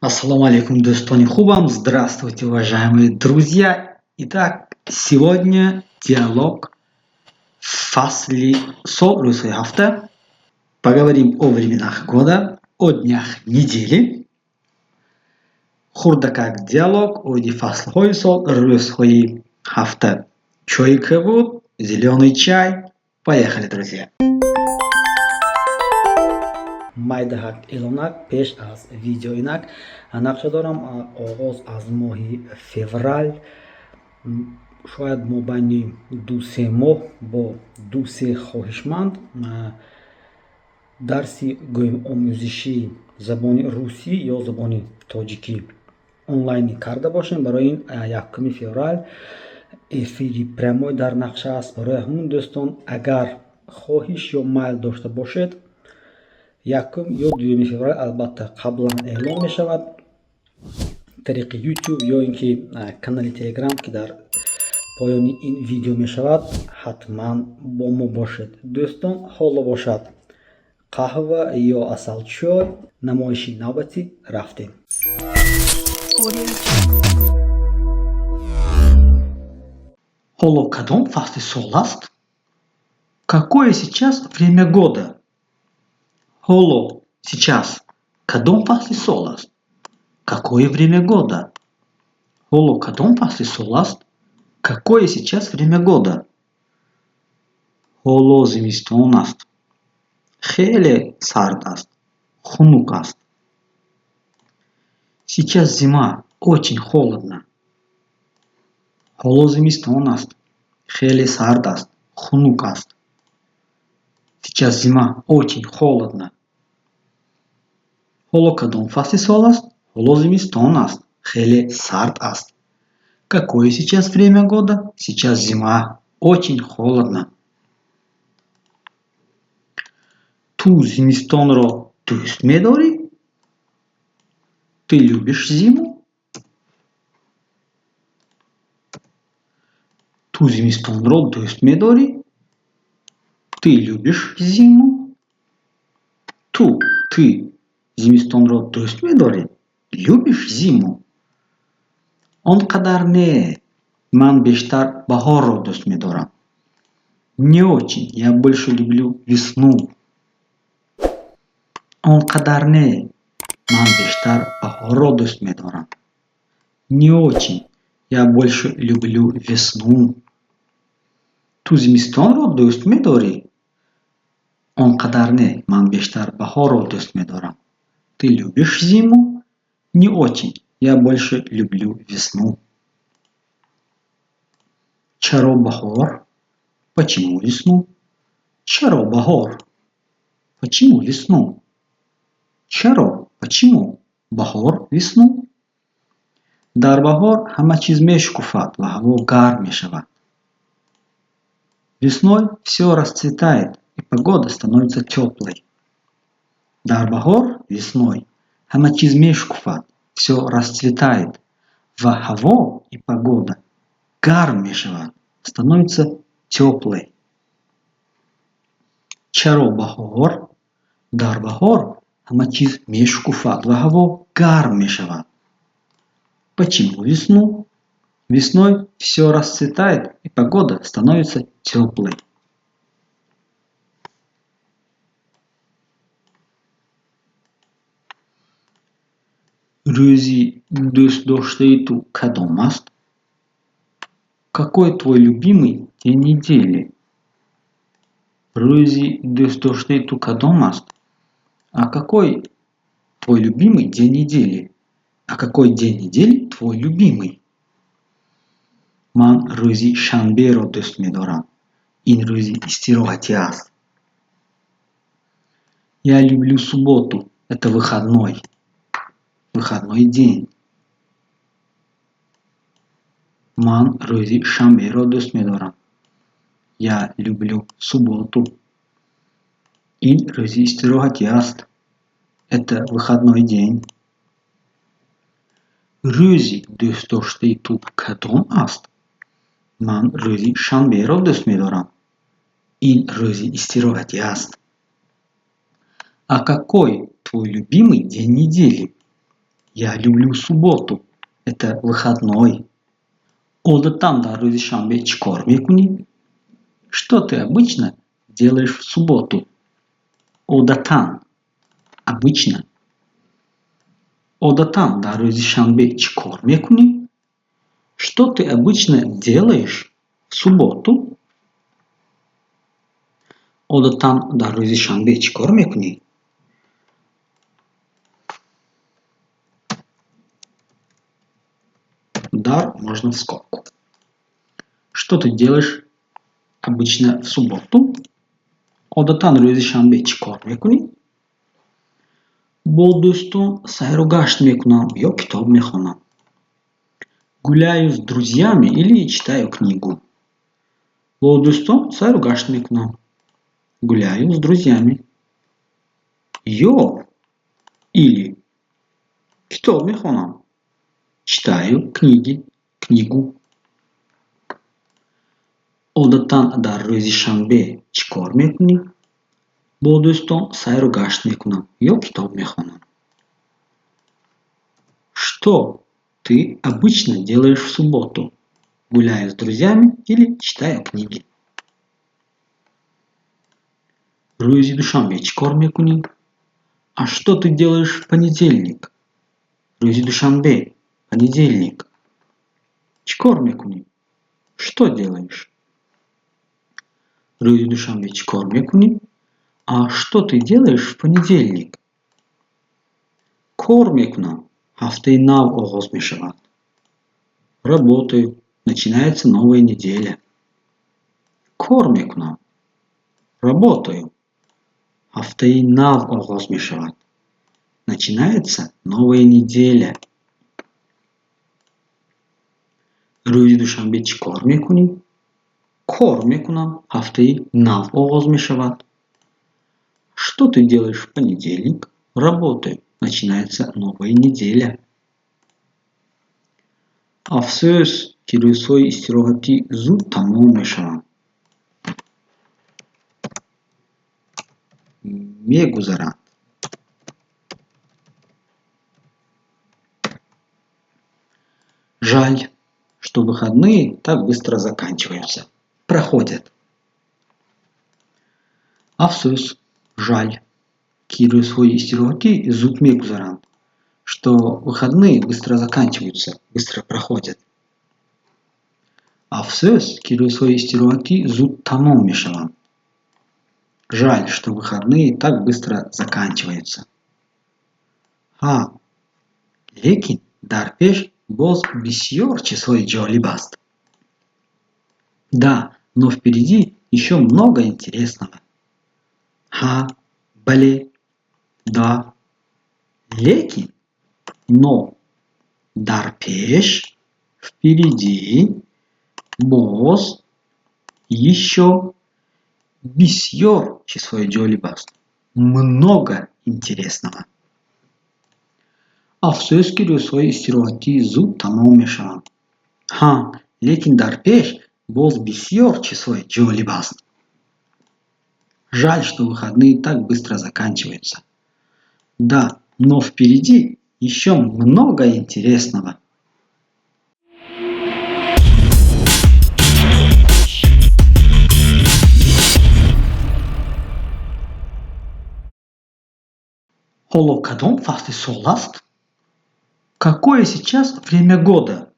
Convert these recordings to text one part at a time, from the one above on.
Ассалому алейкум, дӯстони хубам. Здравствуйте, уважаемые друзья. Итак, сегодня диалог фасли сол, рӯзҳои ҳафта. Поговорим о временах года, о днях недели. Хурдакак диалог оиди фаслҳои сол, рӯзҳои ҳафта. Чойи кабуд, зелёный чай. Поехали, друзья. Майдаҳак эълонак пеш аз видеоинак. Нақша дорам оғоз аз моҳи феврал, шояд мобайни 2-се моҳ, бо 2-се хоҳишманд дарси, гӯем, омӯзишии забони русӣ ё забони тоҷикӣ онлайнӣ карда бошем. Барои ин 1-феврал эфири прямой дар нақша аст. Барои ҳамун, дӯстон, агар хоҳиш ё майл дошта бошед, 1 ё 2 феврал, албатта, қаблан эълон мешавад тариқи YouTube ё ин ки канали Телеграм, ки дар поёни ин видео мешавад, ҳатман бо мо бошед. Дӯстон, ҳоло бошад қаҳва ё асалчой, намоиши навбатӣ рафтем. Ҳоло кадом фасли сол аст? Какое сейчас время года? Ҳоло, сейчас, кадом фасли сол аст? Какое время года? Ҳоло кадом фасли сол аст? Какое сейчас время года? Ҳоло зимистон аст. Хеле сард аст, хунук аст. Сейчас зима, очень холодно. Ҳоло зимистон аст. Хеле сард аст, хунук аст. Сейчас зима, очень холодно. Ҳоло кадом фасли сол аст? Ҳоло зимистон аст. Хеле сард аст. Какое сейчас время года? Сейчас зима, очень холодно. Ту зимистонро дӯст медорӣ? Ты любишь зиму? Ту зимистонро дӯст медорӣ? Ты любишь зиму? Ту, ты зимистонро дӯст медорӣ? Любишь зиму? Он қадар не, ман бештар баҳорро дӯст медорам. Не очень, я больше люблю весну. Он қадар не, ман бештар баҳорро дӯст медорам. Не очень, я больше люблю весну. Ту зимистонро дӯст медорӣ? Он қадар не, ман бештар баҳорро дӯст медорам. Ты любишь зиму? Не очень, я больше люблю весну. Чаро баҳор? Почему весну? Чаро баҳор? Почему весну? Чаро, почему, баҳор, весну. Дар баҳор ҳама чиз мешукуфад ва ҳаво гарм мешавад. Весной всё расцветает и погода становится тёплой. Дар баҳор, весной, ҳама чиз мешукуфад, всё расцветает, ва ҳаво, и погода, гарм мешавад, становится тёплой. Чаро баҳор? Дар баҳор ҳама чиз мешукуфад ва ҳаво гарм мешавад. Почему весну? Весной всё расцветает и погода становится тёплой. Рӯзи дӯстдоштаи ту кадом аст? Какой твой любимый день недели? Рӯзи дӯстдоштаи ту кадом аст? А какой твой любимый день недели? А какой день недели твой любимый? Ман рӯзи шанберо дӯст медорам. Ин рӯзи истироҳатӣ аст. Я люблю субботу. Это выходной. Выходной день. Ман рӯзи шанберо дӯст медорам. Я люблю субботу. Ин рӯзи истироҳатӣ аст. Это выходной день. Рӯзи дӯстдоштаи ту кадом аст? Ман рӯзи шанберо дӯст медорам. Ин рӯзи истироҳатӣ аст. А какой твой любимый день недели? Я люблю субботу. Это выходной. Одатан дар рӯзи шанбе чӣ кор мекунӣ? Что ты обычно делаешь в субботу? Одатан. Обычно. Одатан дар рӯзи шанбе чӣ кор мекунӣ? Что ты обычно делаешь в субботу? Одатан дар рӯзи шанбе чӣ кор мекунӣ? Дар можно в скобку. Что ты делаешь обычно в субботу? Одатан рӯзи шанбе чӣ кор мекунӣ? Бо дӯстон сайру гашт мекунам ё китоб мехонам. Гуляю с друзьями или читаю книгу. Бо дӯстон сайру гашт мекунам. Гуляю с друзьями. Ё или китоб мехонам. Читаю книги, книгу. Одатан дар рӯзи шанбе чӣ кор мекунӣ? Бо дӯстон сайру гашт мекунам ё китоб мехонам. Что ты обычно делаешь в субботу? Гуляю с друзьями или читаю книги. Рӯзи душанбе чӣ кор мекунӣ? А что ты делаешь в понедельник? Рӯзи душанбе, понедельник. Чӣ кор мекунӣ? Что делаешь? Рӯзи душанбе чӣ кор мекунӣ? А что ты делаешь в понедельник? Кор мекунам. Ҳафтаи нав оғоз мешавад. Работаю. Начинается новая неделя. Кор мекунам. Работаю. Ҳафтаи нав оғоз мешавад. Начинается новая неделя. Рӯзи душанбе чӣ кор мекунӣ? Кор мекунам. Ҳафтаи нав оғоз мешавад. Что ты делаешь в понедельник? Работаю. Начинается новая неделя. Афсӯс, ки рӯзҳои истироҳатӣ зуд тамом мешаванд. Мегузаранд. Жаль, что выходные так быстро заканчиваются. Проходят. Афсӯс, жаль, ки рӯзҳои истироҳатӣ зуд мегузаранд. Что выходные быстро заканчиваются, быстро проходят. Афсӯс, ки рӯзҳои истироҳатӣ зуд тамом мешаванд. Жаль, что выходные так быстро заканчиваются. Ҳа, лекин дар пеш боз бисёр чизҳои ҷолиб аст. Да, но впереди ещё много интересного. Ҳа, бале, да, лекин, но дар пеш, впереди, боз, ещё бисёр чизҳои ҷолиб аст. Много интересного. Афсӯс, ки рӯзҳои истироҳатӣ зуд тамом мешаванд. Ҳа, лекин дар пеш боз бисёр чизҳои ҷолиб аст. Жаль, что выходные так быстро заканчиваются. Да, но впереди ещё много интересного. Ҳоло кадом фасли сол аст? Какое сейчас время года?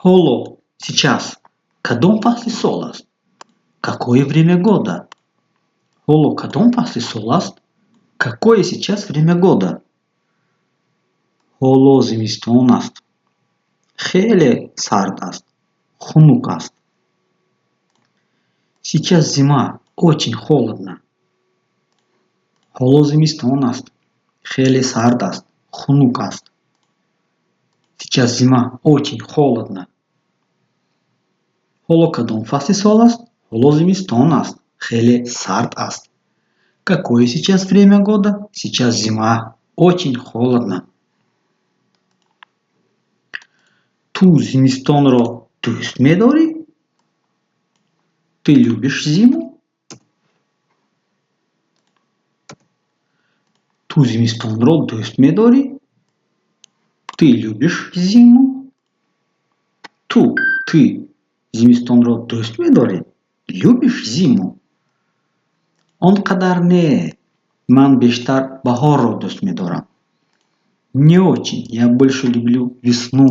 Ҳоло, сейчас, кадом фасли сол аст? Какое время года? Ҳоло кадом фасли сол аст? Какое сейчас время года? Ҳоло зимистон аст. Хеле сард аст. Хунук аст. Сейчас зима, очень холодно. Ҳоло зимистон аст. Хеле сард аст. Хунук аст. Сейчас зима, очень холодно. Ҳоло кадом фасли сол аст? Ҳоло зимистон аст. Хеле сард аст. Какое сейчас время года? Сейчас зима, очень холодно. Ту зимистонро дӯст медорӣ? Ты любишь зиму? Ту зимистонро дӯст медорӣ? Ты любишь зиму? Ту, ты зимистонро дӯст медорӣ? Любишь зиму? Он қадар не. Ман бештар баҳорро дӯст медорам. Не очень. Я больше люблю весну.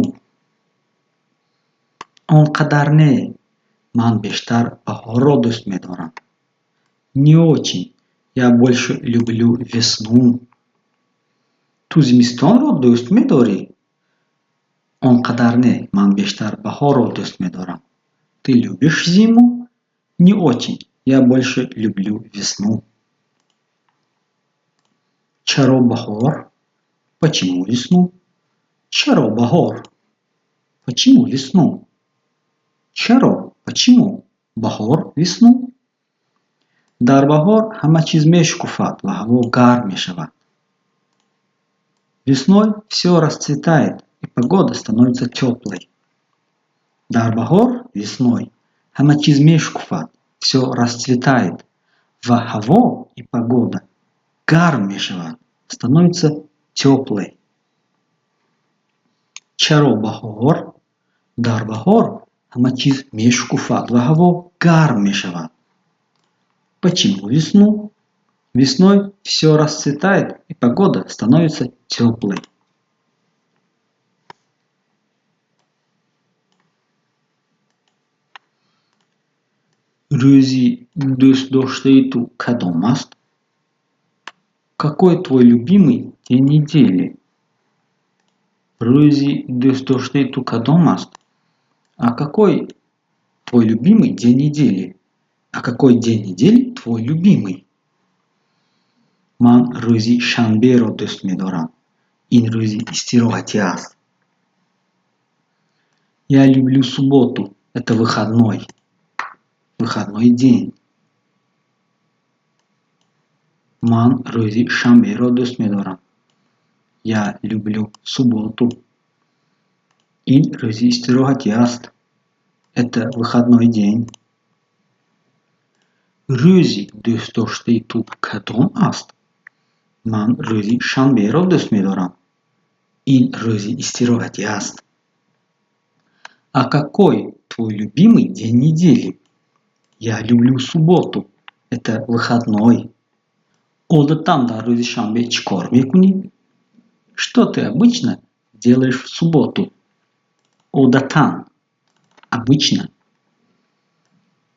Он қадар не. Ман бештар баҳорро дӯст медорам. Не очень. Я больше люблю весну. Ту зимистонро дӯст медорӣ? Он қадар не. Ман бештар баҳорро дӯст медорам. Ты любишь зиму? Не очень. Я больше люблю весну. Чаро баҳор? Почему весну? Чаро баҳор? Почему весну? Чаро? Почему? Баҳор весну? Дар баҳор ҳама чиз мешукуфад ва ҳаво гарм мешавад. Весной всё расцветает и погода становится тёплой. Дар баҳор весной ҳама чиз мешукуфад, всё расцветает, ва ҳаво и погода гарм мешавад, становится тёплой. Чаро баҳор? Дар баҳор ҳама чиз мешукуфад ва ҳаво гарм мешавад. Почему весну? Весной всё расцветает и погода становится тёплой. Рӯзи дӯстдоштаи ту кадом аст? Какой твой любимый день недели? Рӯзи дӯстдоштаи ту кадом аст? А какой твой любимый день недели? А какой день недели твой любимый? Ман рӯзи шанберо дӯст медорам. Ин рӯзи истироҳатӣ аст. Я люблю субботу. Это выходной. Выходной день. Ман рӯзи шанберо дӯст медорам. Я люблю субботу. Ин рӯзи истироҳатӣ аст. Это выходной день. Рӯзи дӯстдоштаи ту кадом аст? Ман рӯзи шанберо дӯст медорам. Ин рӯзи истироҳатӣ аст. А какой твой любимый день недели? Я люблю субботу. Это выходной. Одатан дар рӯзи шанбе чӣ кор мекунӣ? Что ты обычно делаешь в субботу? Одатан. Обычно.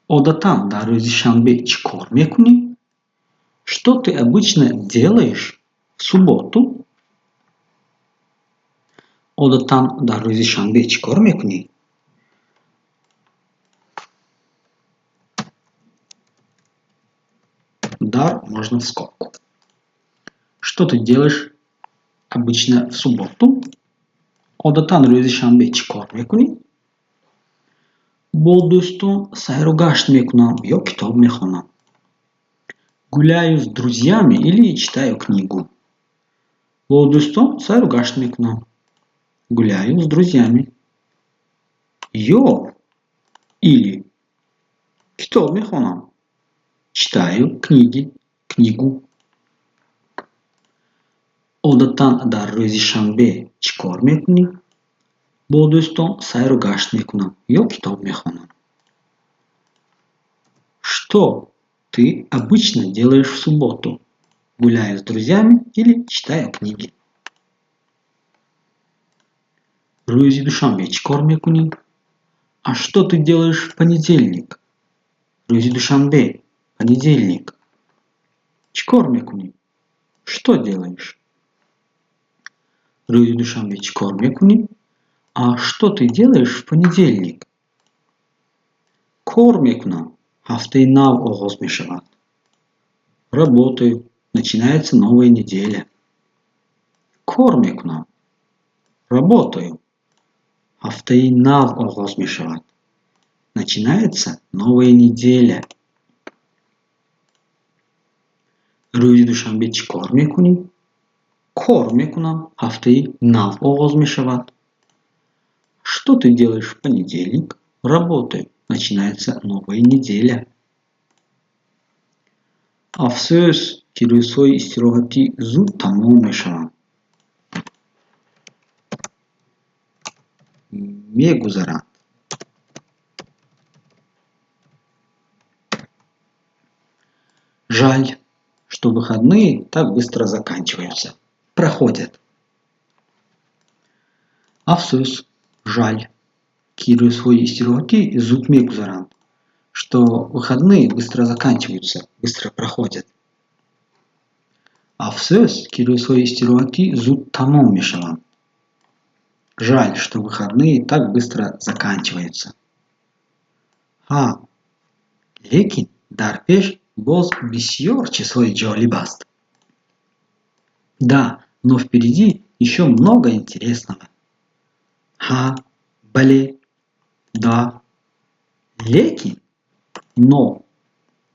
Одатан дар рӯзи шанбе чӣ кор мекунӣ? Что ты обычно делаешь в субботу? Одатан дар рӯзи шанбе чӣ кор мекунӣ? Дар можно в скобку. Что ты делаешь обычно в субботу? Одатан рӯзи шанбе чӣ кор мекунӣ? Бо дӯстон сайру гашт мекунам ё китоб мехонам. Гуляю с друзьями или читаю книгу. Бо дӯстон сайру гашт мекунам. Гуляю с друзьями. Ё или китоб мехонам. Читаю книги, книгу. Одатан дар рӯзи шанбе чӣ кор мекунӣ? Бо дӯстон сайру гашт мекунам ё китоб мехонам. Что ты обычно делаешь в субботу? Гуляю с друзьями или читаю книги. Рӯзи душанбе чӣ кор мекунӣ? А что ты делаешь в понедельник? Рӯзи душанбе, понедельник. Чӣ кор мекунӣ? Что делаешь? Рӯзи душанбе чӣ кор мекунӣ? А что ты делаешь в понедельник? Кор мекунам. Ҳафтаи нав оғоз мешавад. Работаю. Начинается новая неделя. Кор мекунам. Работаю. Ҳафтаи нав оғоз мешавад. Начинается новая неделя. Рӯзи душанбе чӣ кор мекунӣ? Кор мекунам. Ҳафтаи нав оғоз мешавад. Что ты делаешь в понедельник? Работаю. Начинается новая неделя. Афсӯс, ки рӯзҳои истироҳатӣ зуд тамом мешаванд. мегузаранд. Жаль, что выходные так быстро заканчиваются, проходят. Афсӯс, жаль, ки рӯзҳои истироҳатӣ зуд мегузаранд, что выходные быстро заканчиваются, быстро проходят. Афсӯс, ки рӯзҳои истироҳатӣ зуд тамом мешаванд. Жаль, что выходные так быстро заканчиваются. Ҳа, лекин дар пеш боз бисёр чизҳои ҷолиб аст. Да, но впереди ещё много интересного. Ҳа, бале, да, лекин, но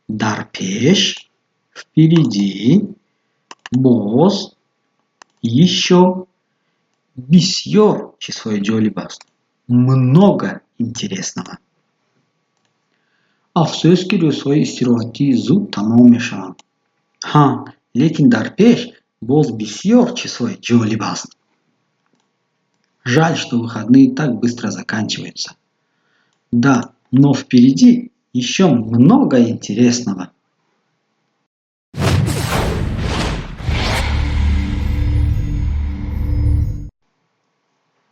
дар пеш, впереди, боз, ещё бисёр чизҳои ҷолиб аст. Много интересного. Афсӯс, ки рӯзҳои истироҳатӣ зуд тамом мешаванд. Ҳа, лекин дар пеш боз бисёр чизҳои ҷолиб аст. Жаль, что выходные так быстро заканчиваются. Да, но впереди ещё много интересного.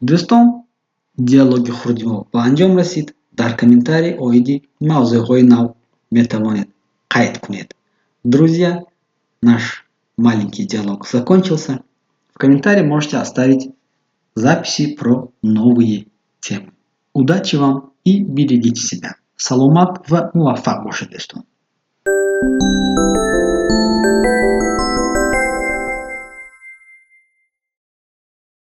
Дӯстон, диалоги хурди мо ба анҷом расид. Дар комментарий оиди мавзӯъҳои нав метавонед қайд кунед. Друзья, наш маленький диалог закончился. В комментарии можете оставить записи про новые темы. Удачи вам и берегите себя. Саломат ва муваффақ бошед, дӯстон.